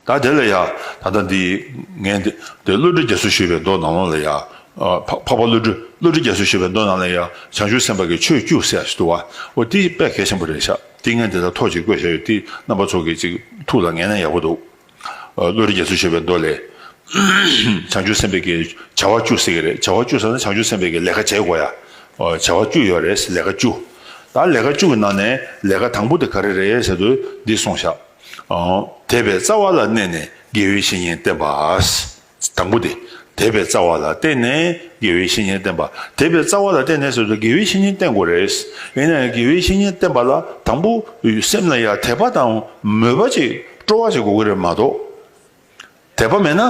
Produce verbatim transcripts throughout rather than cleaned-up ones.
ད་དེ་ལ་ཡ། ད་ལྟ་འདི་ངས་འདི་འདི་བློ་གྲོས་རྒྱ་མཚོས་ཞུས་པའི་མདོ་ནང་ལོགས་ལ་ཡ། ཨ། འཕགས་འཕགས་པ་བློ་གྲོས་བློ་གྲོས་རྒྱ་མཚོས་ཞུས་པའི་མདོ་ནང་ལ་ཡ། བྱང་ཆུབ་སེམས་དཔའ་གི་ཆོས་བཅུ་ཟེར་ཡ་ཞིག་འདུག་བ། འོ་དེ་དཔེ་གལ་ཆེན་པོ་རེད་ཤག་དེ་ངས་འདི་ལ་ཐོ་ཅིག་བཀོད་བཞག་ཡོད། དེ་རྣམ་པ་ཚོ་གིས་ཅིག་ཐུགས་ལ་ངེས་ན་ཡག་པོ་འདུག་ཨ། བློ་གྲོས་རྒྱ་མཚོས་ཞུས་པའི་མདོ་ལས། བྱང་ཆུབ་སེམས་དཔའ་གི་བྱ་བ་བཅུ་ཟེར་གི་རེད། བྱ་བ་བཅུ་ཟེར་ན་བྱང་ཆུབ་སེམས་དཔའ་གི་ལས་ཀ་བྱེད་དགོས་ཡ། ཨ། བྱ་བ་བཅུ་ཡོད་རེད། ལས་ཀ་བཅུ། ད་ལས་ཀ་བཅུ་གི་ནང་ནས་ལས་ཀ་དང་པོ་དེ་ག་རེ་རེད་ཟེར་དུས་འདི་གསུངས་ཤག་ཨ། དད་པའི་རྩ་བ་ལ་གནས་ནས་དགེ་བའི་བཤེས་གཉེན་བསྟེན་པ། དང་པོ་དེ། དད་པའི་རྩ་བ་ལ་བརྟེན་ནས་དགེ་བའི་བཤེས་གཉེན་བསྟེན་པ། དད་པའི་རྩ་བ་ལ་བརྟེན་ནས་ཟེར་དུས་དགེ་བའི་བཤེས་གཉེན་བསྟེན་དགོས་རེད། ཡིན་ནའང་དགེ་བའི་བཤེས་གཉེན་བསྟེན་པ་ལ་དང་པོ་སེམས་ལ་ཡ་དད་པ་དང་མོས་པ་ཅིག་སྤྲོ་བ་ཅིག་དགོས་ཀྱི་རེད་མ་གཏོགས། དད་པ་མེད་ན།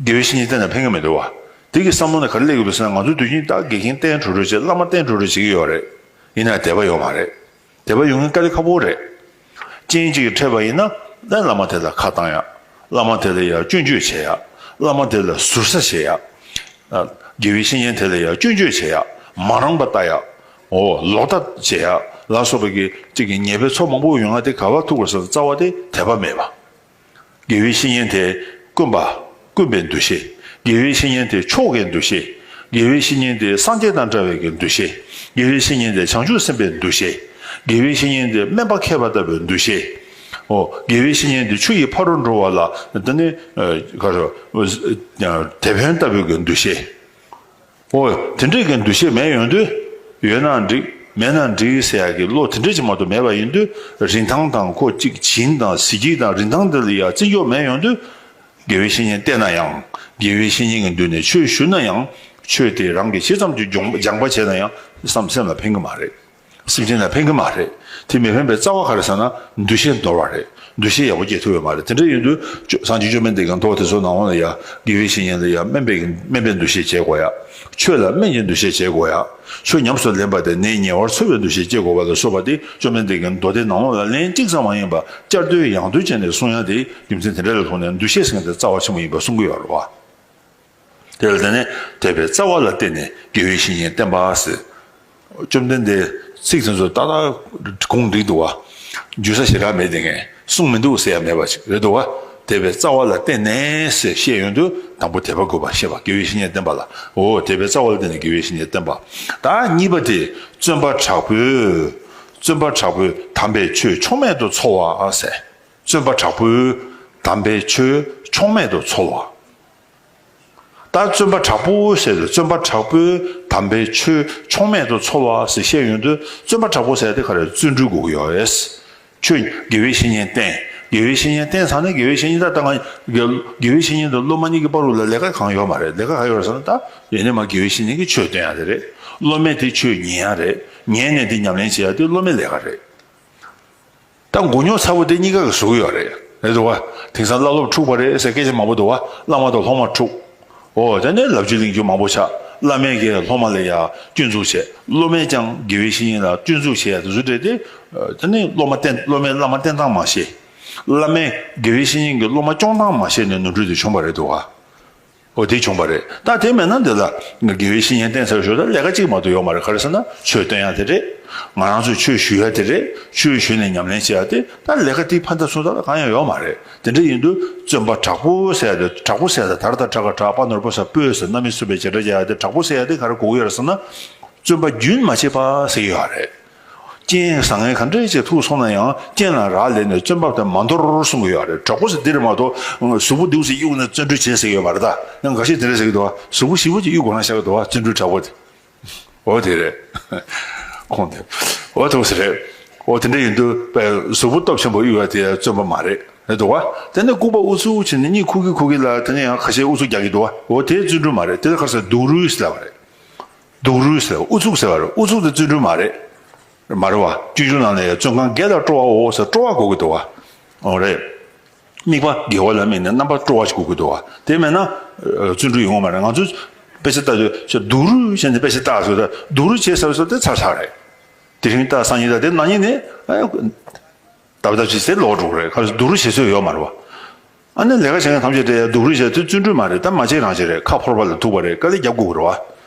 དགེ་བའི་བཤེས་གཉེན་བསྟེན་ན་ཕན་གྱི་མི་འདུག་བ། དེ་གི་བསམ་བློ་ནང་ག་རེ་སླེབས་ཀྱི་འདུག་ཟེར་ན། ང་ཚོ་དུས་རྒྱུན་ད་དགེ་རྒན་བསྟེན་འགྲོ་འགྲོ་བྱེད། བླ་མ་བསྟེན་འགྲོ་འགྲོ་བྱེད་ཀྱི་ཡོད་རེད། ཡིན་ན་དད་པ་ཡོད་མ་རེད། དད་པ་ཡོང་མཁན་དཀའ་ལས་ཁག་པོ་རེད། རྐྱེན་གཅིག་གིས་འཕྲད་པ་ཡིན་ན། ཨ། བླ་མ་དེ་ལ་ཁ་བཏང་ཡ། བླ་མ་དེ་ལ་ཡ་སྐྱོན་བརྗོད་བྱེད་ཡ། བླ་མ་དེ་ལ་ཟུར་ཟ་བྱེད་ཡ། ཨ། དགེ་བའི་བཤེས་གཉེན་དེ་ལ་ཡ་སྐྱོན་བརྗོད་བྱེད་ཡ། མ་རངས་པ་ལྟ་ཡ། འོ། ལོག་ལྟ་བྱེད་ཡ་ལ་སོགས་པའི་གི་གཅིག་གི་ཉེས་པའི་ཚོགས་མང་པོ་ཡོང་ཡ་དེ་ག་པར་ཐུག་པ་ཟེར་ན། རྩ་བ་དེ་དད་པ་མེད་པ། དགེ་བའི་བཤེས་གཉེན་དེ་དཀོན་པ། དཀོན་པའི་འདུ་ཤེས། དགེ་བའི་བཤེས་གཉེན་དེ་མཆོག་གི་འདུ་ཤེས། དགེ་བའི་བཤེས་གཉེན་དེ་སངས་རྒྱས་དང་འདྲ་བའི་གི་འདུ་ཤེས། དགེ་བའི་བཤེས་གཉེན་དེ་བྱང་ཆུབ་སེམས་དཔའི་འདུ་ཤེས། དགེ་བའི་བཤེས་གཉེན་དེ་སྨན་པ་མཁས་པ་ལྟ་བུའི་འདུ་ཤེས། འོ། དགེ་བའི་བཤེས་གཉེན་དེ་ཆུ་ཡི་ཕ་རོལ་འགྲོ་བ་ལ་དེ་ནི། ཨ། ག་རེ། དེད་དཔོན་ལྟ་བུའི་གི་འདུ་ཤེས། འོ། དེ་འདྲའི་གི་འདུ་ཤེས་མེད་ཡོང་དུས། ཡོད་ན་འགྲིག་མེད་ན་འགྲིག་ཟེར་ཡག་གི་བློ་དེ་འདྲ་ཅིག་མ་གཏོགས་མེད་པ་ཡིན་དུས། རིན་ཐང་དང་ཁོ་གཅིག་བྱིན་དང་གཟི་བརྗིད་དང་རིན་ཐང་དེ་ལ་ཡ་བརྩི་འཇོག་མེད་ཡོང་དུས། དགེ་བའི་བཤེས་གཉེན་བསྟེན་ན་ཡང་། དགེ་བའི་བཤེས་གཉེན་གྱི་མདུན་ནས་ཆོས་ཞུས་ན་ཡང་། ཆོས་དེ་རང་གིས་ཇི་ཙམ་གྱིས་སྦྱོང་སྦྱངས་པ་བྱས་ན་ཡང་། བསམ་སེམས་ལ་ཕན་གྱི་མ་རེད། སེམས་ཅན་ལ་ཕན་གྱི་མ་རེད། དེ་མི་ཕན་པའི་རྩ་བ་ག་རེ་ཟེར་ན། འདུ་ཤེས་འདོར་བ་རེད། འདུ་ཤེས་ཡག་པོ་སྐྱེ་ཐུབ་ཡོད་མ་རེད། དེ་འདྲ་ཡིན་དུས་སངས་རྒྱས་བཅོམ་ལྡན་འདས་ཀྱི་མདོ་དེ་ཚོ་ནང་ལ་ཡ། དགེ་བའི་བཤེས་གཉེན་ལ་ཡ་སྨན་པའི་སྨན་པའི་འདུ་ཤེས་བྱེད་དགོས་ཡ། ཆོས་ལ་སྨན་གྱི་འདུ་ཤེས་བྱེད་དགོས་ཡ། ཆོས་ཉམས་སུ་ལེན་པ་དེ་ནད་ཉེ་བར་འཚོ་བའི་འདུ་ཤེས་བྱེད་དགོས་པ་ལ་སོགས་པ་དེ་བཅོམ་ལྡན་འདས་ཀྱི་མདོ་སྡེ་ནང་ལོགས་ལ་ལན་གཅིག་ཙམ་མ་ཡིན་པ་བསྐྱར་ཟློས་ཡང་ཟློས་བྱས་ནས་གསུང་ཡ་དེ། རྒྱུ་མཚན་དེ་འདྲ་ལ་ཐུག་ནས་འདུ་ཤེས་ཟེར་མཁན་དེ་རྩ་བ་ཆེན་པོ་ཡིན་པ་གསུང་གི་ཡོད་རེད་བ། དེ་ལ་བརྟེན་ནས་དད་པའི་རྩ་བ་ལ་བརྟེན་ནས་དགེ་བའི་བཤེས་གཉེན་བསྟེན་པ་ཟེར། བཅོམ་ལྡན་འདས་ཚིག་དེ་ཚོ་ཏག་ཏག་གུང་བསྒྲིགས་འདུག་བ། འཇུ་ས་ཞེ་དྲག་མེད། དེ་ངས་གསུང་མི་འདུག་ཟེར་ཡ་མེད་པ་ཅིག་རེད་འདུག་བ། དད་པའི་རྩ་བ་ལ་བརྟེན་ནས་ཟེར་བཤད་ཡོང་དུས། དང་པོ་དད་པ་དགོས་པ་ཤེས་པ། དགེ་བའི་བཤེས་གཉེན་བསྟེན་པ་ལ། འོ། དད་པའི་རྩ་བ་ལ་བརྟེན་ནས་དགེ་བའི་བཤེས་གཉེན་བསྟེན་པ། ད་གཉིས་པ་དེ། བརྩོན་པ་དྲག་པོས། བརྩོན་པ་དྲག་པོས་དམ་པའི་ཆོས་ཕྱོགས་མེད་དུ་འཚོལ་བ་ཟེར། བརྩོན་པ་དྲག་པོས་དམ་པའི་ཆོས་ཕྱོགས་མེད་དུ་འཚོལ་བ། ད་བརྩོན་པ་དྲག་པོ་ཟེར་དུས། བརྩོན་པ་དྲག་པོས་དམ་པའི་ཆོས་ཕྱོགས་མེད་དུ་འཚོལ་བ་ཟེར་བཤད་ཡོང་དུས། བརྩོན་པ་དྲག་པོ་ཟེར་དེ་ག་རེ། བརྩོན་འགྲུས་དགོས་ཀྱི་ཡོད་རེད། ཆོས་དགེ་བའི་བཤེས་གཉེན་བསྟེན། དགེ་བའི་བཤེས་གཉེན་བསྟེན་ཚར་ནས། དགེ་བའི་བཤེས་གཉེན། ད་ལྟ་ང་དགེ་དགེ་བའི་བཤེས་གཉེན་དང་སློབ་མ་གཉིས་ཀྱི་བར་དུ་ལ་ལས་ཀ་གང་ཡོད་མ་རེད། ལས་ཀ་གང་ཡོད་རེད་ཟེར་ན། ད་ཡིན་ནའི་མ་དགེ་བའི་བཤེས་གཉེན་གྱིས་ཆོས་སྟོན་ཡ་དེ་རེད། སློབ་མས་དེ་ཆོས་ཉན་ཡ་རེད། ཉན་ནས་དེ་ཉམས་ལེན་བྱེད་ཡ་དེ་སློབ་མའི་ལས་ཀ་རེད། ད་མགོ་རྙོག་ཚ་པོ་དེ་གཉིས་ཀ་གིས་བཟོ་གི་ཡོད་རེད། རེད་འདུག་བ། དེང་སང་བླ་སློབ་འཁྲུག་པ་རེད་ཟེར་སྐད་ཆ་མང་པོ་འདུག་བ། བླ་མ་དང་སློབ་མ་འཁྲུག་འོ། དེ་ནས་ལབ་རྒྱུ་གླེང་རྒྱུ་མང་པོ་ཆགས། བླ་མས་ཀྱིས་སློབ་མ་ལ་ཡ་སྐྱོན་འཛུགས་བྱས། སློབ་མས་ཀྱང་དགེ་བའི་བཤེས་གཉེན་ལ་སྐྱོན་འཛུགས་བྱས་ཡ་དེ་ཚོ་འདྲ་དེ། དེ་ནས་སློབ་མ་བསྟེན། སློབ་མས་བླ་མ་བསྟེན་སྟངས་མ་ཤེས། བླ་མས་དགེ་བའི་བཤེས་གཉེན་གྱིས་སློབ་མ་སྐྱོང་སྟངས་མ་ཤེས་ནས་ནོར་འཁྲུལ་དེ་བྱུང་བ་རེད་འདུག་བ། འོ། དེ་བྱུང་བ་རེད། ད་དེ་མེད་ན་འདི་ལ་དགེ་བའི་བཤེས་གཉེན་བསྟེན་ཚར་ཞོར་ད་ལས་ཀ་གཅིག་མ་གཏོགས་ཡོད་མ་རེད། ག་རེ་ཟེར་ན། ཆོས་སྟོན་ཡ་དེ་རེད། ང་རང་ཚོས་ཆོས་ཞུ་ཡ་དེ་རེད། ཆོས་ཞུས་ནས་ཉམས་ལེན་བྱེད་ཡ་དེ། ད་ལས་ཀ་དེའི་ཕ་མཐའ་སོང་ད་ལ་གང་ཡང་ཡོད་མ་རེད། དེ་འདྲ་ཡིན་དུས་བརྩོན་པ་དྲག་པོ་ཟེར་ཡ་དེ། དྲག་པོ་ཟེར་ཡ་དེ། དར་དང་དྲག་ག་དྲག་པ་ནོར་བུ་ས་སྤོས་ཟེར། རྣམ་སྨིན་སུན་པའི་བྱེ་བྲག་བྱེད་ཡ་དེ། དྲག་པོ་ཟེར་ཡ་དེ་ག་རེ་གོ་གི་ཡོད་རེད་ཟེར་ན། བརྩོན་པ་རྒྱུན་མ་བྱེད་པ་ཟེར་གྱི་ཡོད་རེད། རྐྱེན་བཟང་ངན་ག་འདྲ་ཅིག་ཐུག་སོང་ན་ཡང་། རྐྱེན་ལ་རག་ལས་ནས་བརྩོན་པ་དེ་མ་འདོར་གསུང་གི་ཡོད་རེད། དྲག་པོ་ཟེར་འདི་རེད་མ་གཏོགས། གཟུགས་པོ་སྡུག་ཙམ་གཡུག་ནས་བརྩོན་འགྲུས་བྱེད་ཟེར་གྱི་ཡོད་མ་རེད་ད། ཡང་འགའ་ཤས་དེ་འདྲ་ཟེར་གྱི་འདུག་བ། གཟུགས་པོ་ཞིབ་པོ་ཅིག་གཡུག་དགོས་ན་ཤར་གྱི་འདུག་བ། བརྩོན་འགྲུས་དྲག་པོ་དེ། འོ་དེ་རེད། ཁོང་དེ། འོ་དེ་འདྲ་ཟེར་རེད། འོ་དེ་འདྲ་ཡིན་དུས་པའི་གཟུགས་པོ་སྟོབས་ཆེན་པོ་གཡུག་ཡ་དེ་བརྩོན་པ་མ་རེད། རེད་འདུག་བ། དེ་ནས་ལྐུགས་པ་ཨུ་ཚུགས་བྱས་ནས་གཉིད་ཁུག་གི་ཁུག་གི་ལ། དེ་ནས་ཡང་ཁ་ཤས་ཨུ་ཚུགས་རྒྱག་གི་འདུག་བ། འོ་དེ་བརྩོན་འགྲུས་མ་རེད། དེ་ལ་ག་རེ་ཟེར། སྡུག་རུས་ཟེར་བ་རེད། སྡུག་རུས་ཟེར། ཨུ་ཚུགས་ཟེར་བ་རེད། ཨུ་ཚུགས་དེ་བརྩོན་འགྲུས་མ་རེད། མ་རེད་བ། སྤྱོད་འཇུག་ནང་ལ་ཡང་བརྩོན་གང་དགེ་ལ་སྤྲོ་བའོ་ཟེར། སྤྲོ་བ་དགོས་ཀྱི་འདུག་བ། འོ་རེད། དམིགས་པ་དགེ་བ་ལ་དམིགས་ནས་རྣམ་པར་སྤྲོ་བ་ཞིག་དགོས་ཀྱི་འདུག་བ། དེ་མེད་ན་བརྩོན་འགྲུས་ཡོང་བ་མ་རེད། ང་ཚོས་དཔེ་ཆ་ལྟ་དུས་ཅིག་སྡུག་རུས་བྱས་ནས་དཔེ་ཆ་ལྟ་ཟེར་དུས། སྡུག་རུས་བྱས་ཟེར་བ་དེ་ཚར་ཚར་རེད། དེ་རིང་ལྟ། སང་ཉིན་ལྟ། དེ་གནངས་ཉིན་ནས། ཨ། ཏབ་ཏབ་ཅིག་ཟེར་ལོག་འགྲོ་གི་རེད། ག་རེ་ཟེར། སྡུག་རུས་བྱེད་སྲོལ་ཡོད་མ་རེད་བ། ཨ་ནི་ལས་ཀ་བྱེད་མཁན་ཐམས་ཅད་དེ་སྡུག་རུས་བྱས་དུས་བརྩོན་འགྲུས་མ་རེད། ད་མ་བྱེད་རང་བྱེད་རེད། ཁ་ཕོར་པ་ལ་ཐུག་པ་རེད། དཀའ་ལས་རྒྱབ་དགོས་ཀྱི་རེད་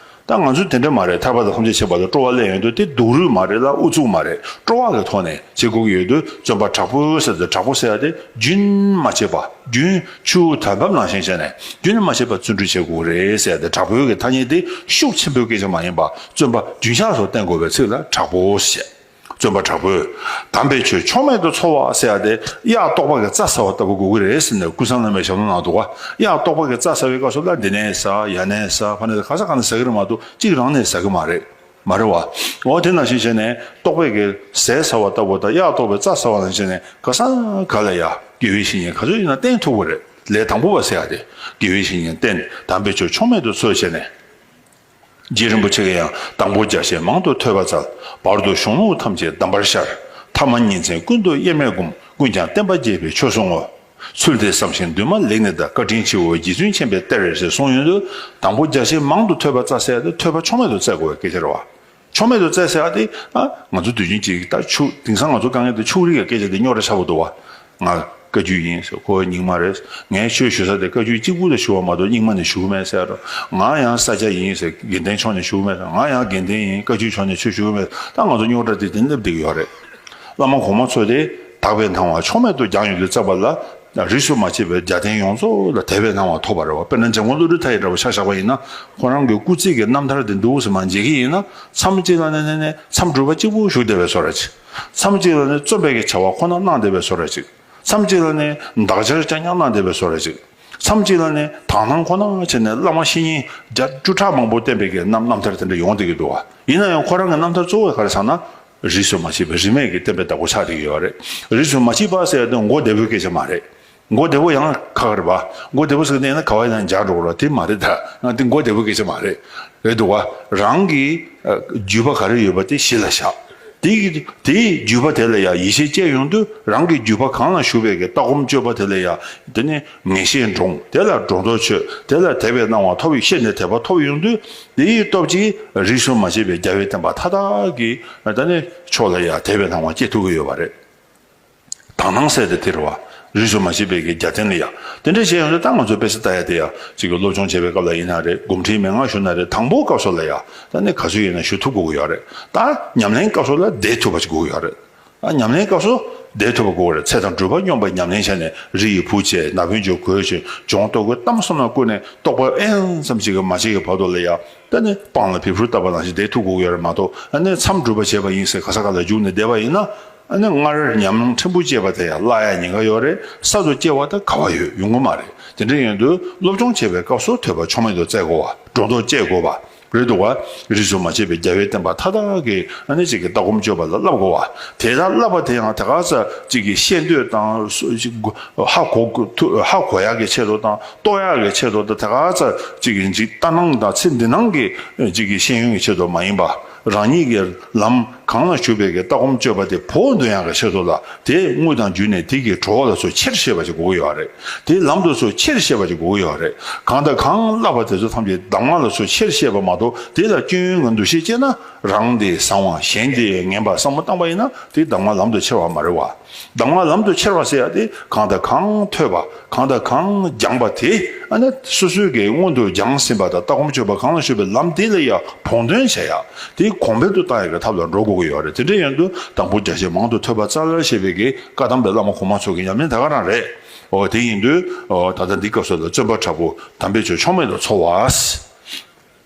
བ། ད་ང་ཚོ་དེ་འདྲ་མ་རེད། ཐར་པ་དང་ཐམས་ཅད་མཁྱེན་པ་ལ་སྤྲོ་བ་སླེབས་ཡོང་དུས་དེ་སྡུག་རུས་མ་རེད་ལ་ཨུ་ཚུགས་མ་རེད། སྤྲོ་བ་གི་ཐོག་ནས་བྱེད་དགོས་ཀྱི་ཡོད་དུས་བརྩོན་པ་དྲག་པོས་ཟེར་དུས་དྲག་པོ་ཟེར་ཡ་དེ་རྒྱུན་མ་ཆད་པ། རྒྱུན་ཆུ་བོ་དོན་འབབ་ནང་བཞིན་བྱས་ནས་རྒྱུན་མ་ཆད་པ་བརྩོན་འགྲུས་བྱེད་དགོས་རེད་ཟེར་ཡ་དེ་དྲག་པོའི་གི་ཐ་སྙད་དེ་ཤུགས་ཆེན་པོའི་སྐད་ཆ་མ་ཡིན་པ། བརྩོན་པ་རྒྱུན་ཆགས་སུ་བསྟེན་དགོས་པའི་ཚིག་ལ་དྲག་པོ་ཞེས། བརྩོན་པ་དྲག་པོས་དམ་པའི་ཆོས་ཕྱོགས་མེད་དུ་འཚོ་བ་ཟེར་ཡ་དེ་གཡག་ལྟོགས་པ་གི་རྩྭ་ཟ་བ་ལྟ་བུ་དགོས་ཀྱི་རེད་ཟེར་ནས་ཀུན་བཟང་བླ་མའི་ཞབས་ལ་གནང་འདུག་བ། གཡག་ལྟོགས་པ་གི་རྩྭ་ཟ་བའི་སྐབས་སུ་ལ་འདི་ནས་ཟ། ཡ་ནས་ཟ། ཕ་ནས་ཟ། ག་ས་ག་ནས་ཟ་གི་རེད་མ་གཏོགས་གཅིག་རང་ནས་ཟ་གི་མ་རེད། མ་རེད་བ། འོ་དེ་ནང་བཞིན་བྱས་ནས་ལྟོགས་པའི་གི་ཟས་ཟ་བ་ལྟ་བུ་དང་གཡག་ལྟོགས་པའི་རྩྭ་ཟ་བ་ནང་བཞིན་བྱས་ནས་ག་ས་ག་ལ་ཡ་དགེ་བའི་བཤེས་གཉེན་ག་ཚོད་ཡིན་ན་བསྟེན་ཐུབ་ཀྱི་རེད། ལས་དང་པོ་བ་ཟེར་ཡ་དེ་དགེ་བའི་བཤེས་གཉེན་བསྟེན། དམ་པའི་ཆོས་ཕྱོགས་མེད་དུ་འཚོ་བྱས་ནས། རྗེ་རིན་པོ་ཆེ་གིས་ཡང་དང་པོ་རྒྱ་ཆེན་མང་དུ་ཐོས་པ་སྩལ། བར་དུ་གཞུང་ལུགས་ཐམས་ཅད་གདམས་པར་ཤར། ཐ་མ་ཉིན་མཚན་ཀུན་ཏུ་དབྱེར་མེད་བསྒོམ། ཀུན་ཀྱང་བསྟན་པ་རྒྱས་པའི་ཆོས་སུ་བསྔོ། ཚུལ་འདི་བསམ་ཞིང་འདུན་མ་ལེགས་ནི་ད། བཀའ་དྲིན་ཆེའོ་རྗེ་བཙུན་མཁྱེན་པའི་གཏེར། ཞེས་གསུངས་ཡོང་དུས་དང་པོ་རྒྱ་ཆེན་མང་དུ་ཐོས་པ་སྩལ་ཟེར་ཡ་དེ་ཐོས་པ་ཕྱོགས་མེད་དུ་སྩལ་དགོས་པའི་སྐད་ཆ་རེད་བ། ཕྱོགས་མེད་དུ་སྩལ་ཟེར་ཡ་དེ་ཨ་ང་ཚོ་དུས་རྒྱུན་གཅིག་ད་ཕྱུགས་དེང་སང་ང་ཚོ་དཀའ་ངལ་དེ་ཕྱུགས་རིགས་ཀྱི་སྐད་ཆ་དེ་རྙོག་དྲ་ཆགས་པོ་འདུག་བ། ང་བཀའ་བརྒྱུད་ཡིན་ཟེར། ཁོ་རྙིང་མ་རེད། ངས་ཆོས་ཞུ་ས་དེ་བཀའ་བརྒྱུད་གཅིག་པུ་ལ་ཞུ་བ་མ་གཏོགས་རྙིང་མ་ནས་ཞུ་གི་མེད་ཟེར་རོ། ང་ཡང་ས་སྐྱ་ཡིན་ཟེར། དགེ་ལྡན་ཕྱོགས་ནས་ཞུ་གི་མེད་ཟེར། ང་ཡང་དགེ་ལྡན་ཡིན། བཀའ་བརྒྱུད་ཕྱོགས་ནས་ཆོས་ཞུ་གི་མེད་ཟེར། ད་ང་ཚོ་རྙོག་དྲ་དེ་དེ་སླེབས་བསྡད་ཀྱི་ཡོད་རེད། བླ་མ་གོང་མ་ཚོ་དེ་དག་པའི་སྣང་བ་ཕྱོགས་མེད་དུ་སྦྱངས་ཡོང་དུས་རྩ་བ་ལ་རིས་སུ་མ་ཆད་པའི་རྒྱལ་བསྟན་ཡོངས་རྫོགས་ལ་དད་པའི་སྣང་བ་ཐོབ་པ་རེད་བ། དཔེར་ན་འཇམ་མགོན་བློ་གྲོས་མཐའ་ཡས་འདྲ་བོ་ཆ་བཞག་པ་ཡིན་ན། ཁོ་རང་གི་སྐུ་ཚེ་གི་རྣམ་ཐར་དེ་འདུག་སེ་མར་མཇལ་གྱི་ཡིན་ན། མཚམས་གཅིག་ལ་ནི་ནི་ནི་མཚམས་སྒྲུབ་པ་གཅིག་པུ་བཞུགས་བསྡད་པའི་བཟོ་འདྲ་ཅིག་མཚམས་གཅིག་ལ་ནི་བརྩོན་པའི་གི་བྱ་བ་ཁོ་ན་གནང་བསྡད་པའི་བཟོ་འདྲ་ཅིག་མཚམས་གཅིག་ལ་ནི་འདག་སྦྱར་རྐྱང་རྐྱང་གནང་བསྡད་པའི་བཟོ་འདྲ་ཅིག་མཚམས་གཅིག་ལ་ནི་དག་སྣང་ཁོ་ན་བྱས་ནས་བླ་མ་བཤེས་གཉེན་བརྒྱ་བཅུ་ཕྲག་མང་པོ་བསྟེན་པའི་གི་རྣམ་རྣམ་ཐར་དེ་འདྲ་ཡོང་བསྡད་ཀྱི་འདུག་བ། ཡིན་ན་ཡང་ཁོ་རང་གི་རྣམ་ཐར་གཙོ་བོ་ག་རེ་ཟེར་ན། རིས་སུ་མ་ཆད་པའི་རིས་མེད་ཀྱི་བསྟན་པའི་བདག་པོ་ཆགས་བསྡད་ཀྱི་ཡོད་རེད། རིས་སུ་མ་ཆད་པ་ཟེར་ཡ་དེ་མགོ་བདེ་པོའི་སྐད་ཆ་མ་རེད། མགོ་བདེ་པོ་ཡང་ཁག་རེད་པ། མགོ་བདེ་པོ་ཟེར་ནས་ན་ག་བ་ཡིན་ན་འཇགས་འགྲོ་གི་རེད། དེ་མ་རེད། ད་ང་དེ་མགོ་བདེ་པོའི་སྐད་ཆ་མ་རེད། རེད་འདུག་བ། རང་གི་ཨ་བརྒྱུད་པ་ག་རེ་ཡོད་པ་དེ་གཞི་ལ་བཞག་དེ་གི་དེའི་བརྒྱུད་པ་དེ་ལ་ཡང་ཡིད་ཆེས་སྐྱེས་ཡོང་དུས་རང་གི་བརྒྱུད་པ་གང་ལ་ཞུགས་པའི་གི་ལྟ་སྒོམ་སྤྱོད་པ་དེ་ལ་ཡང་དེ་ནི་ངེས་ཤེས་འདྲོངས། དེ་ལ་སྒྲོ་འདོགས་ཆོད། དེ་ལ་དད་པའི་སྣང་བ་ཐོབ། ཤེས་ནས་དད་པ་ཐོབ་ཡོང་དུས་དེའི་སྟོབས་ཀྱིས་རིས་སུ་མ་ཆད་པའི་རྒྱལ་བའི་བསྟན་པ་མཐའ་དག་གི་ད་ནི་ཕྱོགས་ལ་ཡང་དད་པའི་སྣང་བ་སྐྱེ་ཐུབ་ཀྱི་ཡོད་པ་རེད། དག་སྣང་ཟེར་དེ་དེ་རེད་བ། རིས་སུ་མ་ཆད་པའི་གི་རྒྱལ་བསྟན་ལ་ཡ། དེ་འདྲ་བྱས་ཡོང་དུས་ད་ང་ཚོ་དཔེ་ཆ་ལྟ་ཡ་དེ་ཡ་གཅིག་གི་སློབ་སྦྱོང་བྱེད་པའི་སྐབས་ལ་ཡིན་ན་རེད། སྒོམ་ཁྲིད་མན་ངག་ཞུ་ན་རེད། དང་པོ་སྐབས་སུ་ལ་ཡ་ད་ནི་ག་ཚོད་ཡིན་ན་ཞུ་ཐུབ་དགོས་ཀྱི་ཡོད་རེད། ད་ཉམས་ལེན་སྐབས་སུ་ལ་བསྡད་ཐུབ་པ་ཞིག་དགོས་ཀྱི་ཡོད་རེད། ད་ཉམས་ལེན་སྐབས་སུ་བསྡད་ཐུབ་པ་དགོས་ཀྱི་རེད། ཚེ་དང་སྒྲུབ་པ་སྙོམས་པའི་ཉམས་ལེན་བྱས་ནས་རི་ཡི་བུ་བྱས། ན་བུན་གྱི་གོས་བྱས། གྱོང་ལྟོ་གོས་གཏམ་གསུམ་ལ་བསྐུར་ནས་རྟོགས་པ་ཨེན་ཙམ་ཞིག་གི་མ་སྐྱེས་ཀྱི་བར་དུ་ལ་ཡ་ད་ནི་སྤང་ལ་བེ་ཕུར་བཏབ་པ་ནང་བཞིན་བསྡད་ཐུབ་དགོས་ཀྱི་ཡོད་རེད་མ་གཏོགས། ཨ་ནི་མཚམས་སྒྲུབ་པ་བྱས་པ་ཡིན་ཟེར་ག་ས་ག་ལ་རྒྱུགས་ནས་བསྡད་པ་ཡིན་ན། ཨ་ནི་སྔར་ཉམས་མྱོང་ཕྲན་བུ་སྐྱེས་པ་དེ་ཡང་བརླག་ཡ་ཉེན་ཁ་ཡོད་རེད། གསར་དུ་སྐྱེ་བ་དེ་ག་བ་ཡོད། ཡོང་གི་མ་རེད། དེ་འདྲ་ཡིན་དུས་སློབ་སྦྱོང་བྱེད་པའི་སྐབས་སུ་ཐོས་པ་ཕྱོགས་མེད་དུ་བཙལ་དགོས་པ། སྒྲོ་འདོགས་བཅད་དགོས་པ་རེད་འདུག་བ། རིས་སུ་མ་ཆད་པའི་རྒྱལ་བའི་བསྟན་པ་མཐའ་དག་གི་ཨ་ནི་གཅིག་གི་ལྟ་སྒོམ་སྤྱོད་པ་ལ་བསླབ་དགོས་པ། དེ་ལྟར་བསླབ་པ་དེ་ཡང་དེ་ག་ཚོད་གཅིག་གི་ཤེས་འདོད་དང་། ཧ་གོ་ཐུ་ཧ་གོ་ཡག་གི་ཆེད་དུ་དང་རྟོགས་ཡག་གི་ཆེད་དུ་དང་། དེ་ག་ཚོད་གཅིག་གི་གཅིག་ལྟ་སྣང་དང་ཚེ་འདི་སྣང་གི་གཅིག་གི་ཤེས་ཡོན་གྱི་ཆེད་དུ་མ་ཡིན་པ། རང་ཉིད་ཀྱི་ལམ་གང་ལ་ཞུགས་པའི་གི་ལྟ་སྒོམ་སྤྱོད་པ་དེ་བོགས་འདོན་ཡག་གི་ཆེད་དུ་ལ། དེ་དངོས་དང་བརྒྱུད་ནས་དེ་གི་གྲོགས་ལ་སོགས་ཆེར་ཤེས་པ་ཞིག་དགོས་ཀྱི་ཡོད་རེད། དེའི་ལམ་དུ་སོགས་ཆེར་ཤེས་པ་ཞིག་དགོས་ཀྱི་ཡོད་རེད། གང་དང་གང་བསླབ་པ་དེ་ཚོ་ཐམས་ཅད་གདམས་ངག་ལ་སོགས་ཆེར་ཤེས་པ་མ་གཏོགས། དེ་ལ་སྐྱོན་ཡོན་གྱི་འདུ་ཤེས་སྐྱེས་ན། རང་དེ་བཟང་བ་གཞན་དེ་ངན་པ་བསམ་བློ་བཏང་པ་ཡིན་ན། དེ་གདམས་ངག་ལམ་དུ་ཁྱེར་བ་མ་རེད་བ། གདམས་ངག་ལམ་དུ་ཁྱེར་བ་ཟེར་ཡ་དེ་གང་དང་གང་ཐོས་པ། གང་དང་གང་སྦྱངས་པ་དེ་ཨ་ནི་སོ་སོའི་གི་སྔོན་དུ་སྦྱངས་ཟིན་པ་དང་ལྟ་སྒོམ་སྤྱོད་པ་གང་ལ་ཞུགས་པའི་ལམ་དེ་ལ་ཡང་བོགས་འདོན་བྱེད་ཡ། དེ་གོང་འཕེལ་དུ་བཏང་ཡ་གི་ཐབས་ལ་འགྲོ་དགོས་ཀྱི་ཡོད་རེད། དེ་འདྲ་ཡིན་དུས་དང་པོ་རྒྱ་ཆེན་མང་དུ་ཐོས་པ་སྩལ་ཞེས་པའི་གི་བཀའ་གདམས་པའི་བླ་མ་གོང་མ་ཚོ་གི་ཉམས་ལེན་ད་ག་རང་རེད། འོ་དེ་ཡིན་དུས་འོ་ད་ལྟ་འདི་སྐབས་སུ་ལ་བརྩོན་པ་དྲག་པོས་དམ་པའི་ཆོས་ཕྱོགས་མེད་དུ་འཚོ་བ།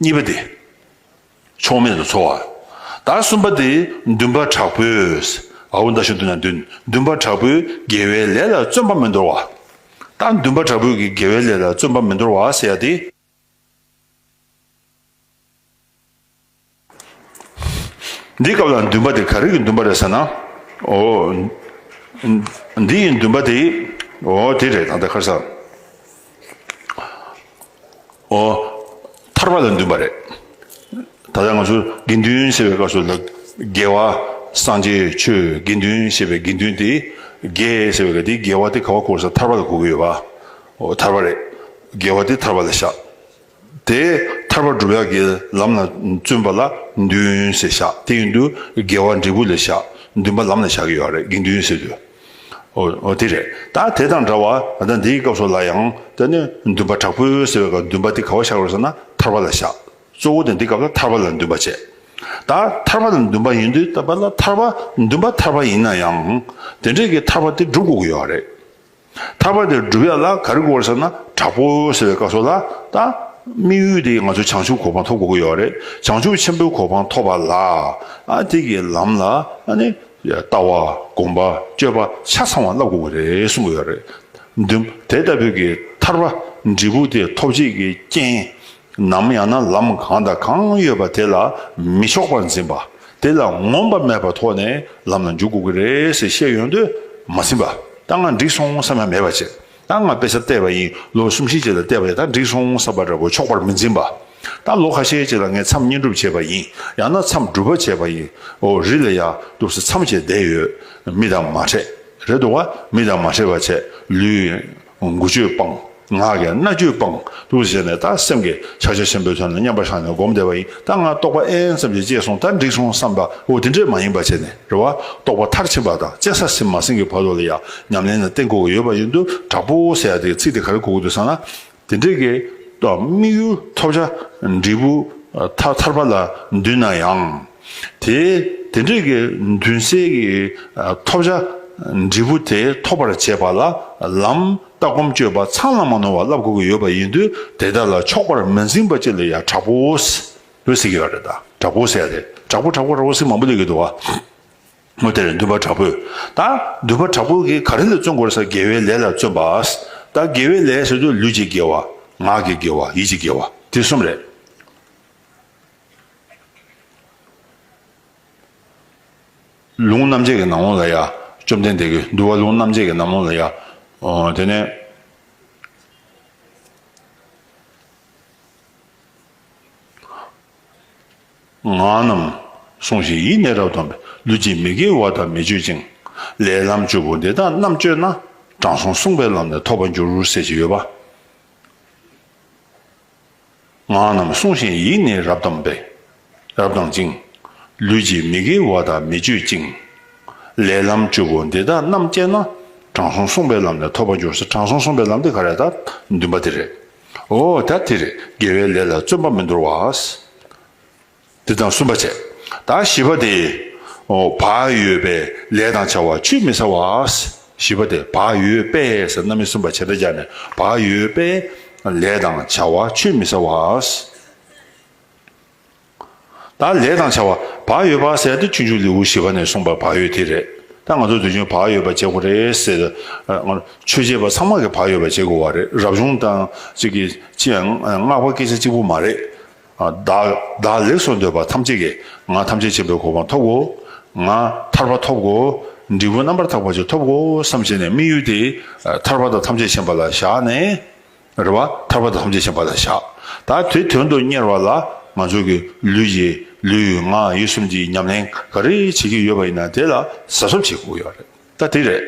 གཉིས་པ་དེ། ཕྱོགས་མེད་དུ་འཚོ་བ། ད་གསུམ་པ་དེ་འདུན་པ་དྲག་པོས། འ་འོག་མདའ་གཞུ་མདུན་ན་འདུན། འདུན་པ་དྲག་པོས་དགེ་བའི་ལས་ལ་བརྩོན་པ་མི་འདོར་བ། ད་འདུན་པ་དྲག་པོས་ཀྱི་དགེ་བའི་ལས་ལ་བརྩོན་པ་མི་འདོར་བ་ཟེར་ཡ་དེ། འདི་སྐབས་ལ་འདུན་པ་དེ་ག་རེ་གི་འདུན་པ་རེད་ཟེར་ན། འོ། འདི་ཡི་འདུན་པ་དེ། འོ་དེ་རེད། ད་ལྟ་ཁར་ས། འོ། ཐར་པ་ལ་འདུན་པ་རེད། ད་ལྟ་ང་ཚོ་དགེ་འདུན་ཟེར་བའི་སྐབས་སུ་ལ་དགེ་བ། སངས་རྒྱས་ཆོས་དགེ་འདུན་ཞེས་པའི་དགེ་འདུན་དེ། དགེ་ཟེར་བའི་ག་དེ་དགེ་བ་དེ་ག་བ་གོ་ས། ཐར་པ་ལ་གོ་གི་ཡོད་པ། འོ་ཐར་པ་རེད། དགེ་བ་དེ་ཐར་པ་ལ་བཞག་དེ་ཐར་པ་སྒྲུབ་ཡག་གི་ལམ་ལ་བརྩོན་པ་ལ་འདུན་ཟེར་བཞག་དེ་ཡིན་དུས་དགེ་བ་འབྲས་བུ་ལ་བཞག་འདུན་པ་ལམ་ལ་བཞག་གི་ཡོད་རེད། དགེ་འདུན་ཟེར་དུས། འོ་འོ་དེ་རེད། ད་དེ་དང་འདྲ་བ་ད་འདིའི་སྐབས་སུ་ལ་ཡང་དེ་ནི་འདུན་པ་དྲག་པོས་ཟེར་བའི་སྐབས་འདུན་པ་དེ་ག་བ་བཞག་རེད་ཟེར་ན་ཐར་པ་ལ་བཞག་གཙོ་བོ་དེ་འདི་སྐབས་ལ་ཐར་པ་ལ་འདུན་པ་བྱས། ད་ཐར་པ་ལ་འདུན་པ་ཡིན་དུས་ད་པ་ལ་ཐར་པ་འདུན་པ་ཐར་པ་ཡིན་ན་ཡང་དེ་འདྲས་ཀྱི་ཐར་པ་དེ་སྒྲུབ་དགོས་ཀྱི་ཡོད་རེད། ཐར་པ་དེ་སྒྲུབ་ཡ་ལ་ག་རེ་དགོས་རེད་ཟེར་ན། དྲག་པོ་ཟེར་བའི་སྐབས་སུ་ལ་ད་དམིགས་ཡུལ་དེ་ང་ཚོ་བྱང་ཆུབ་གོ་འཕང་ཐོབ་དགོས་ཀྱི་ཡོད་རེད། བྱང་ཆུབ་ཆེན་པོའི་གོ་འཕང་ཐོབ་པ་ལ་ཨ་དེ་གི་ལམ་ལ་ཨ་ནི་ལྟ་བ་སྒོམ་པ་སྤྱོད་པ་ཆ་ཚང་བ་བསླབ་དགོས་ཀྱི་རེད་གསུང་གི་ཡོད་རེད། འདུན་དེ་ལྟ་བུའི་གི་ཐར་པ་འབྲས་བུ་དེ་ཐོབ་བྱེད་ཀྱི་རྐྱེན། ནམ་ཡང་ན་ལམ་གང་དང་གང་ཡོད་པ་དེ་ལ་མི་ཕྱོགས་པར་འཛིན་པ། དེ་ལ་ངོམས་པ་མེད་པའི་ཐོག་ནས་ལམ་ལ་འཇུག་དགོས་ཀྱི་རེད་ཟེར་བཤད་ཡོང་དུས་མ་ཟིན་པ། ད་ང་འགྲིག་སོང་བསམ་ཡ་མེད་པ་བྱས། ད་ང་དཔེ་ཆ་བལྟས་པ་ཡིན། ལོ་གསུམ་བཞི་རྗེས་ལ་བལྟས་པ་ཡིན། ད་འགྲིག་སོང་བསམ་པ་འདྲ་པོ་ཕྱོགས་པར་མི་འཛིན་པ། ད་ལོ་ཁ་ཤས་རྗེས་ལ་ངས་མཚམས་བསྙེན་སྒྲུབ་བྱས་པ་ཡིན། ཡང་ན་མཚམས་སྒྲུབ་པ་བྱས་པ་ཡིན། འོ་རི་ལ་ཡ་འདུག་སེ་མཚམས་བཅད་བསྡད་ཡོད། མི་དང་མ་འཕྲད། རེད་འདུག་བ། མི་དང་མ་འཕྲད་པ་བྱས། ལུས་འགུལ་སྤྱོད་སྤང་། ངག་གི་སྨྲ་བརྗོད་སྤང་། འདུག་སེ་བྱས་ནས་ད་སེམས་ཀྱི་ཕྱག་རྒྱ་ཆེན་པོའི་དོན་ལ་མཉམ་པར་བཞག་ནས་སྒོམ་བསྡད་པ་ཡིན། ད་ང་རྟོགས་པ་ཨེན་ཙམ་ཞིག་སྐྱེས་སོང་། ད་འགྲིག་སོང་བསམ་པ། འོ་དེ་འདྲས་མ་ཡིན་པ་བྱས་ནས་རེད་བ། རྟོགས་པ་མཐར་ཕྱིན་པ་དང་བཙན་ས་ཟིན་མ་ཟིན་གྱི་བར་དུ་ལ་ཡ་ཉམས་ལེན་ལ་བརྟེན་དགོས་ཀྱི་ཡོད་པ་ཡིན་དུས་དྲག་པོ་ཟེར་ཡ་དེ་ཚིག་དེ་ག་རེ་གོ་དགོས་འདུག་ཟེར་ན། དེ་འདྲས་ཀྱི་དམིགས་ཡུལ་ཐོབ་བྱ་འབྲས་བུ་ཐ་ཐར་པ་ལ་འདུས་ན་ཡང་། དེ་དེ་འདྲས་ཀྱི་འདུན་སའི་གི་ཐོབ་བྱ་འབྲས་བུ་དེ་ཐོབ་པར་བྱེད་པ་ལ་ལམ་ལྟ་སྒོམ་སྤྱོད་པ་ཚང་ལ་མ་ནོར་བ་བསླབ་དགོས་ཀྱི་ཡོད་པ་ཡིན་དུས་དེ་དག་ལ་ཕྱོགས་པར་མི་འཛིན་པ་ཅིག་ལ་ཡང་དྲག་པོ་ཟེར་གྱི་ཡོད་རེད། ད་དྲག་པོ་ཟེར་ཡ་དེ་དྲག་པོ་དྲག་པོ་དྲག་པོ་ཟེར་མང་པོ་སླེབས་ཀྱི་འདུག་བ། འོ་དེར་འདུན་པ་དྲག་པོས། ད་འདུན་པ་དྲག་པོ་གིས་ག་རེ་ལ་བརྩོན་དགོས་རེད་ཟེར། དགེ་བའི་ལས་ལ་བརྩོན་པ། ད་དགེ་བའི་ལས་ཟེར་དུས་ལུས་ཀྱི་དགེ་བ། ངག་གི་དགེ་བ། ཡིད་ཀྱི་དགེ་བ། དེ་གསུམ་རེད། ལུང་རྣམ་འབྱེད་ཀྱི་ནང་ལོགས་ལ་ཡ། བཅོམ་ལྡན་འདས་ཀྱིས་འདུལ་བ་ལུང་རྣམ་འབྱེད་ཀྱི་ནང་ལོགས་ལ་ཡ། ཨོ་དེ་ནས། ངག་རྣམས་བསྲུང་ཞིང་ཡིད་ནི་རབ་དམ་པས། ལུས་ཀྱི་མི་དགེ་བ་དག་མི་སྤྱོད་ཅིང་། ལས་ལམ་བཅུ་པོ་འདི་དག་རྣམས་སྤྱོད་ན། དྲང་སྲོང་བསྲུངས་པའི་ལམ་ནི་ཐོབ་པར་འགྱུར་ཟེར་གྱི་ཡོད་པ། ངག་རྣམས་བསྲུང་ཞིང་ཡིད་ནི་རབ་དམ་པས། རབ་དམ་ཅིང་། ལུས་ཀྱི་མི་དགེ་བ་དག་མི་སྤྱོད་ཅིང་། ལས་ལམ་བཅུ་པོ་འདི་དག་རྣམས་སྤྱད་ན། དྲང་སྲོང་བསྲུངས་པའི་ལམ་ནི་ཐོབ་པར་འགྱུར་ཟེར། དྲང་སྲོང་བསྲུངས་པའི་ལམ་དེ་ག་རེ་ད་འདུན་པ་དེ་རེད། འོ་ད་དེ་རེད། དགེ་བའི་ལས་ལ་བརྩོན་པ་མི་འདོར་བ། འདི་དང་གསུམ་པ་བྱས། ད་བཞི་པ་དེ། འོ་བག་ཡོད་པས་ལས་དང་བྱ་བ་ཆུད་མི་ཟ་བ། བཞི་པ་དེ་བག་ཡོད་པས་ཟེར་རྣམ་དབྱེ་གསུམ་པ་ཆེ་ཕྲ་སྦྱར་ནས་བག་ཡོད་པས་ལས་དང་བྱ་བ་ཆུད་མི་ཟ་བ། ད་ལས་དང་བྱ་བ་བག་ཡོད་པ་ཟེར་དེ་ཆོས་འབྱུང་ལེའུ་བཞི་པ་ནས་གསུངས་པ་བག་ཡོད་དེ་རེད། ད་ང་ཚོ་དུས་རྒྱུན་བག་ཡོད་པ་བྱེད་དགོས་རེད་ཟེར། ཆོས་བྱེད་པ་ཚང་མ་གིས་བག་ཡོད་པ་བྱེད་དགོས་པ་རེད། རབ་བྱུང་དང་གཅིག་གི་ཅི་ཡང་སྔགས་པ་སྐད་ཆ་གཅིག་པུ་མ་རེད། བདག་བདག་ལེགས་སུ་འདོད་པ་ཐམས་ཅད་ཀྱིས་ང་ཐམས་ཅད་མཁྱེན་པའི་གོ་འཕང་ཐོབ་དགོས། ང་ཐར་པ་ཐོབ་དགོས། འབྲས་བུ་རྣམ་པར་དག་པ་ཅིག་ཐོབ་དགོས་བསམ་བྱས་ནས་དམིགས་ཡུལ་དེ་ཐར་པ་དང་ཐམས་ཅད་མཁྱེན་པ་ལ་བཞག་ནས། རེད་བ། ཐར་པ་དང་ཐམས་ཅད་མཁྱེན་པ་ལ་བཞག་ད་དེ་དོན་དུ་གཉེར་བ་ལ་ང་ཚོ་གི་ལུས་ཀྱི་ལུས་ངག་ཡིད་གསུམ་གྱི་ཉམས་ལེན་ག་རེ་བྱེད་ཀྱི་ཡོད་པ་ཡིན་ན་དེ་ལ་གཟབ་གཟབ་བྱེད་དགོས་ཡོད་རེད། ད་དེ་རེད།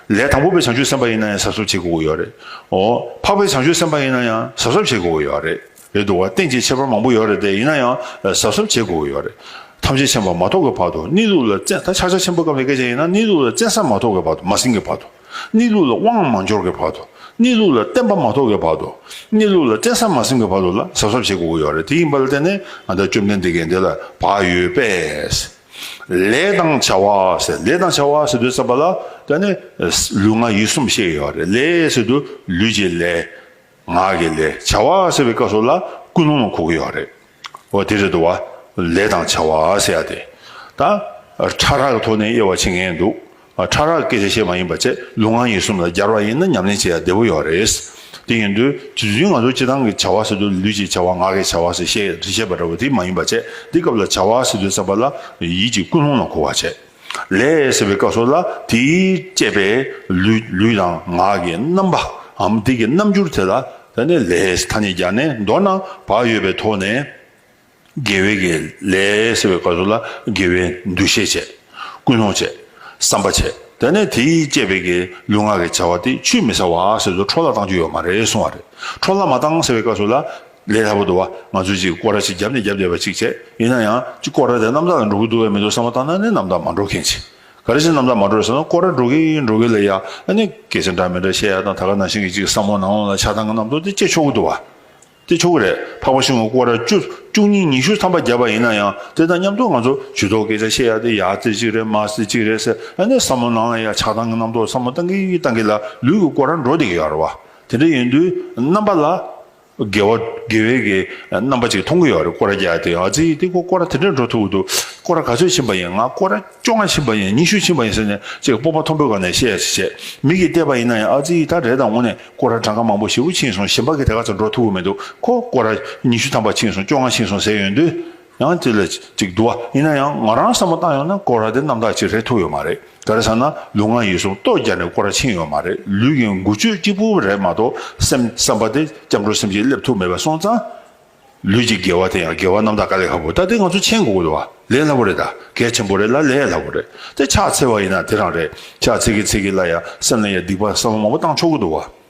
ལས་དང་པོ་པའི་བྱང་ཆུབ་སེམས་དཔའ་ཡིན་ན་ཡང་གཟབ་གཟབ་བྱེད་དགོས་ཀྱི་ཡོད་རེད། འོ། འཕགས་པའི་བྱང་ཆུབ་སེམས་དཔའ་ཡིན་ན་ཡང་གཟབ་གཟབ་བྱེད་དགོས་ཀྱི་ཡོད་རེད། རེད་འདུག་བ། རྟེན་གྱི་ཁྱད་པར་མང་པོ་ཡོད་རེད་དེ་ཡིན་ན་ཡང་གཟབ་གཟབ་བྱེད་དགོས་ཀྱི་ཡོད་རེད། ཐམས་ཅད་མཁྱེན་པ་མ་ཐོབ་ཀྱི་བར་དུ་གནས་ལུགས་ལ་བཙན། ད་ཕྱག་རྒྱ་ཆེན་པོའི་སྐབས་ལ་སྐད་ཆ་ཡིན་ན་གནས་ལུགས་ལ་བཙན་ས་མ་ཐོབ་ཀྱི་བར་དུ། མ་ཟིན་གྱི་བར་དུ། གནས་ལུགས་ལ་དབང་མ་འབྱོར་གྱི་བར་དུ། གནས་ལུགས་ལ་བརྟན་པ་མ་ཐོབ་ཀྱི་བར་དུ། གནས་ལུགས་ལ་བརྟན་ས་མ་ཟིན་གྱི་བར་དུ་ལ་གཟབ་གཟབ་བྱེད་དགོས་ཀྱི་ཡོད་རེད། དེ་ཡིན་པ་ལ་བརྟེན་ནས་ང་ཚོ་བཅོམ་ལྡན་འདས་ཀྱིས་འདི་ལ་བག་ཡོད་པས། ལས་དང་བྱ་བ་ཟེར། ལས་དང་བྱ་བ་ཟེར་དུས་ཙམ་པ་ལ་ད་ནི་ལུས་ངག་ཡིད་གསུམ་བཤད་ཡོད་རེད། ལས་ཟེར་དུས་ལུས་ཀྱི་ལས། ངག་གི་ལས། བྱ་བ་ཟེར་བའི་སྐབས་སུ་ལ་ཀུན་སློང་ལ་གོ་གི་ཡོད་རེད། འོ་དེ་རེད་འདུག་བ། ལས་དང་བྱ་བ་ཟེར་ཡ་དེ། ད་ཕྲ་རགས་ཀྱི་ཐོག་ནས་དབྱེ་བ་ཕྱེ་མཁན་འདུག་ཕྲ་རགས་སྐད་ཆ་བཤད་མ་ཡིན་པ་བྱས། ལུས་ངག་ཡིད་གསུམ་ལ་སྦྱར་བ་ཡིན་ན་ཉམས་ལེན་བྱེད་ཡ་བདེ་པོ་ཡོད་རེད། དེ་ཡིན་དུས་དུས་རྒྱུན་ང་ཚོ་སྤྱིར་བཏང་གི་བྱ་བ་ཟེར་དུས་ལུས་ཀྱི་བྱ་བ་ངག་གི་བྱ་བ་ཟེར་བཤད་བཤད་པ་འདྲ་བོ་དེ་མ་ཡིན་པ་བྱས། འདི་སྐབས་ལ་བྱ་བ་ཟེར་དུས་ཙམ་པ་ལ་ཡིད་ཀྱི་ཀུན་སློང་ལ་གོ་བ་བྱས། ལས་ཟེར་བའི་སྐབས་སུ་ལ་དེས་བསྐྱེད་པའི་ལུས་ལུས་དང་ངག་གི་རྣམ་པའམ་དེ་གི་རྣམ་འགྱུར་དེ་ལ་ད་ནི་ལས་ཐ་སྙད་སྦྱར་ནས། མདོར་ན་བག་ཡོད་པའི་ཐོག་ནས་དགེ་བའི་གི་ལས་ཟེར་བའི་སྐབས་སུ་ལ་དགེ་བའི་འདུ་ཤེས་བྱས། ཀུན་སློང་བྱས། བསམ་པ་བྱས། ད་ནི་དེས་བསྐྱེད་པའི་གི་ལུས་ངག་གི་བྱ་བ་དེ་ཆུད་མི་ཟ་བ་ཟེར་དུས་འཕྲོ་བརླག་བཏང་རྒྱུ་ཡོད་མ་རེད་གསུང་བ་རེད། འཕྲོ་བརླག་མ་བཏང་ཟེར་བའི་སྐབས་སུ་ལ། ལས་སླ་པོ་འདུག་བ། ང་ཚོས་ཅིག་སྐོར་ར་ཅིག་བརྒྱབ་ནས་བརྒྱབ་བསྡད་པ་ཅིག་བྱས། ཡིན་ན་ཡང་ཅིག་སྐོར་ར་དེ་རྣམ་དག་ལ་འགྲོ་གི་འདུག་བས་མི་འདུག་བསམ་བློ་བཏང་ན་ནི་རྣམ་དག་མ་འགྲོ་མཁན་ཅིག་ག་རེ་བྱས་རྣམ་དག་མ་འགྲོ་རེད་ཟེར་ན། སྐོར་ར་འགྲོ་གི་འགྲོ་གི་ལ་ཡ། ཨ་ནི་སྐད་ཆ་འདྲ་མི་འདྲ་བཤད་ཡ་དང་། ད་ག་ནང་བཞིན་གྱི་ཅིག་བསམ་བློ་ནང་ལོགས་ལ་ཆགས་སྡང་གི་རྣམ་རྟོག་དེ་སྐྱེ་ཆོག་གི་འདུག་བ། དེ་ཆོག་གི་རེད། འཕགས་པ་ཤིང་ཀུན་སྐོར་ར་བཅུ་བཅུ་གཉིས་ཉི་ཤུ་ཐམ་པ་བརྒྱབ་པ་ཡིན་ན་ཡང་དེ་དང་མཉམ་དུ་ང་ཚོ་ཇུས་གཏོགས་སྐད་ཆ་བཤད་ཡ་དེ་ཡ་རྩེ་གཅིག་རེད། མ་རྩེ་གཅིག་རེད་ཟེར། ཨ་ནི་བསམ་བློ་ནང་ལ་ཡ་ཆགས་སྡང་གི་རྣམ་རྟོག་བསམ་བློ་བཏང་གི་བཏང་གི་ལ་ལུས་ཀྱི་སྐོར་ར་འགྲོ་བསྡད་ཀྱི་ཡོད་རེད་བ། དེ་འདྲ་ཡིན་དུས་རྣམ་པ་ལ་དགེ་བ་དགེ་བའི་གི་རྣམ་པ་ཅིག་མཐོང་གི་ཡོད་རེད། སྐོར་ར་རྒྱག་ཡ་དེ་ཨ་ཙི་དེ་ཁོ་སྐོར་ར་དེ་འདྲ་འགྲོ་ཐུབ་ཀྱི་འདུག་སྐོར་ར་ག་ཚོད་ཕྱིན་པ་ཡིན། ང་སྐོར་ར་བཅོ་ལྔ་ཕྱིན་པ་ཡིན། ཉི་ཤུ་ཕྱིན་པ་ཡིན་ཟེར་ནས་ཅིག་སྤོབས་པ་མཐོན་པོའི་སྒང་ནས་བཤད་ཡ་ཞིག་བྱས། མི་གིས་བལྟས་པ་ཡིན་ན་ཡང་ཨ་ཙི་ད་རེད། ད་དངོས་གནས་སྐོར་ར་གྲངས་ཀ་མང་པོ་ཞེ་པོ་ཕྱིན་སོང་། གཞན་པ་གི་དེ་ག་ཚོད་འགྲོ་ཐུབ་ཀྱི་མི་འདུག་ཁོ་སྐོར་ར་ཉི་ཤུ་ཐམ་པ་ཕྱིན་སོང་། བཅོ་ལྔ་ཕྱིན་སོང་ཟེར་ཡོང་དུས། ཡང་དེ་ལ་ཅིག་འདུག་བ། ཡིན་ན་ཡང་ང་རང་བསམ་བློ་བཏང་ཡོང་ན་སྐོར་ར་དེ་རྣམ་དག་ཅིག་རེད་ཐུབ་ཡོད་མ་རེད། ག་རེ་ཟེར་ན་ལུས་ངག་ཡིད་གསུམ་ལྟོ་རྒྱག་ནས་སྐོར་ར་ཕྱིན་ཡོད་མ་རེད། ལུས་ཀྱི་འགུལ་སྐྱོད་གཅིག་པུ་རེད་མ་གཏོགས་སེམས་བསམ་པ་དེ་སྐྱབས་འགྲོ་སེམས་བསྐྱེད་སླེབས་ཐུབ་མེད་པ་སོང་ཙང་། ལུས་ཀྱི་དགེ་བ་དེ་ཡང་དགེ་བ་རྣམ་དག་དཀའ་ལས་ཁག་པོ། ད་དེ་ང་ཚོ་མཁྱེན་དགོས་ཀྱི་འདུག་བ། ལས་སླ་པོ་རེད། ད་གལ་ཆེན་པོ་རེད་ལ་ལས་སླ་པོ་རེད། དེ་ཕྱག་འཚལ་བ་ཡིན་ན་དེ་རང་རེད། ཕྱག་འཚལ་གི་འཚལ་གི་ལ་ཡ་སེམས་ལ་ཡ་སྡིག་པ་བསམ་བློ་མང་པོ་བཏང་ཆོག་གི་འདུག་བ།